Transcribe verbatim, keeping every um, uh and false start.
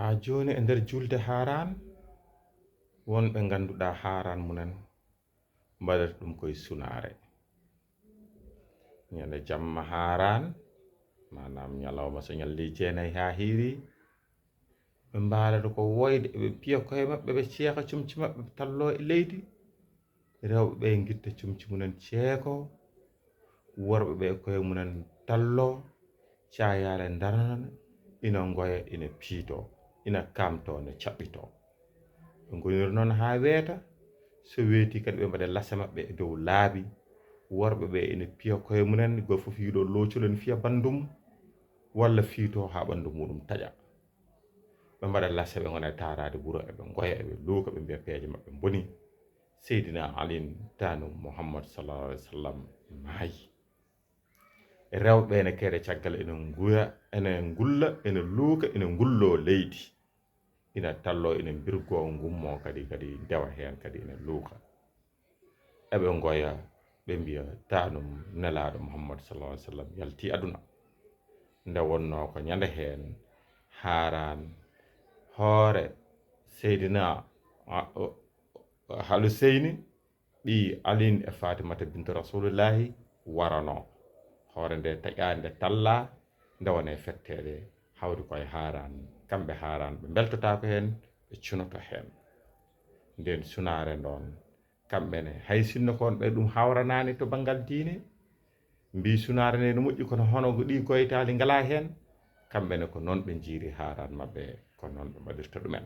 Haa jooni e nder julde Haaraan, won ɓe ngannduɗaa Haaraan mumen mbaɗata ɗum koye sunaare. Ñande jamma Haaraan, maanaam ñalawma so ñalli jeenayi haa hiiri, ɓe mbaalata ko woyde, ɓe piya koye maɓɓe, ɓe ceeka comci maɓɓe, ɓe talloo e leydi. Rewɓe ɓe ngitta comci mumen ceeko, worɓe ɓe koye mumen talloo, caayaale ndarnana, ina ngoya, ina piitoo, ina kaamtoo, ina caɓɓitoo. Ɓe ngoniri noon haa weeta, so weetii kadi ɓe mbaɗa lase maɓɓe e dow laabi. Worɓe ɓe ina piya koye mumen, gooto fof yiɗo loocol ene fiya banndum, walla fiitoo haa ɓanndu muɗum taƴa. Ɓe mbaɗa lase, ɓe ngona e taaraade wuro, eɓe ngoya, eɓe luuka, ɓe mbiya peeje maɓɓe mboni. Seydina Alin taanum Muhammad sallallahu alaihi wasallam maayi. Rewɓe ene keede caggal, ene nguya, ene ngulla, ene luuka, ene ngulloo leydi. Ina talloo, ina mbirgoo, ngummoo kadi, kadi ndewa heen kadi ina luuka. Eɓe ngoya, ɓe mbiya taanum Nelaaɗo Muhammad sallallahu alaihi wasallam yalti aduna. Nde wonnoo ko ñande heen, Haaraan hoore Seydina, a, o, o, Haluseyni, ɓii Alin e Faatimata bintu Rasuulullaahi waranoo. Hoore nde taƴaa, nde tallaa, nde woni e fetteede, hawri ko e Haaraan. Kamɓe Haaraan ɓe mbeltotaako heen, ɓe cunoto heen. Ndeen sunaare ndoon, kamɓe ne, hay sinno ko won ɓe ɗum hawranaani to banngal diine, mbii sunaare nde no moƴƴi, kono hono ko ɗii goytaali ngalaa heen, kamɓe ne ko noon ɓe njiiri Haaraan maɓɓe, ko noon ɓe mbaɗirta ɗumen.